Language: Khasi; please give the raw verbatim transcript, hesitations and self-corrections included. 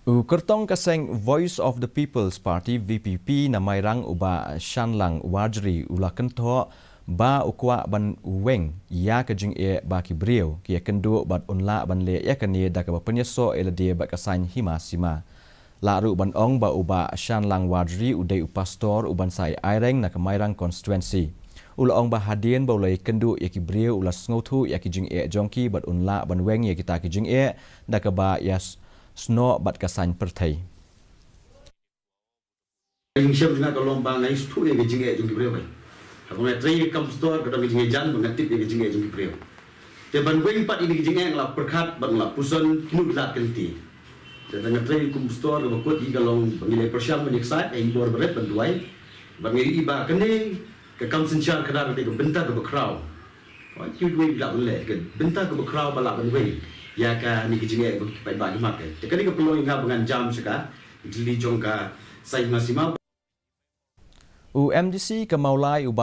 U kyrtong ka seng Voice of the People's Party, V P P, na Mairang, u Bah Shanlang Warjri, u la kynthoh ba u kwah ban weng ïa ka jingeh ba ki briew ki ïakynduh bad un lah ban leh ïa kane da kaba pynïasoh ïa lade bad ka saiñ hima sima. Lah ruh ban ong ba u Bah Shanlang Warjri u dei u pastor uban sa ïaireng na ka Mairang constituency. U la ong ba hadien ba u la ïakynduh ïa ki briew, u la sngewthuh ïa ki jingeh jong ki bad un lah ban weng ïa kita ki jingeh da kaba ïa s-, snoh bad ka saiñ pyrthei. Ïing shem jong nga ka long ba nga ïohsngew ïa ka jingeh jong ki briew, eh. Haba nga trei ïa ka kam pastor, ka don ka jingeh jan ba nga tip ïa ka jingeh jong ki briew. Te ban weng pat ïa ka jingeh, nga la pyrkhat bad nga la pyrshang kino ki lad ki lynti. Te nga trei kum pastor, kaba kut ïa ka long ba ngi leh pyrshang ban ïa ka saiñ, ïa i bor barit ban duwai. Bad nga ïohi ba kane ka kam synshar khadar ka dei ka bynta kaba khraw. Wan ki wei lah ban leh ka bynta kaba khraw ba lah ban weng ïa kane ka jingeh ba ki paidbah ki mad. Te kane ka pynlong ïa nga ba ngan jam sha ka jylli jong ka saiñ hima sima. U M D C ka Mawlai, u Bah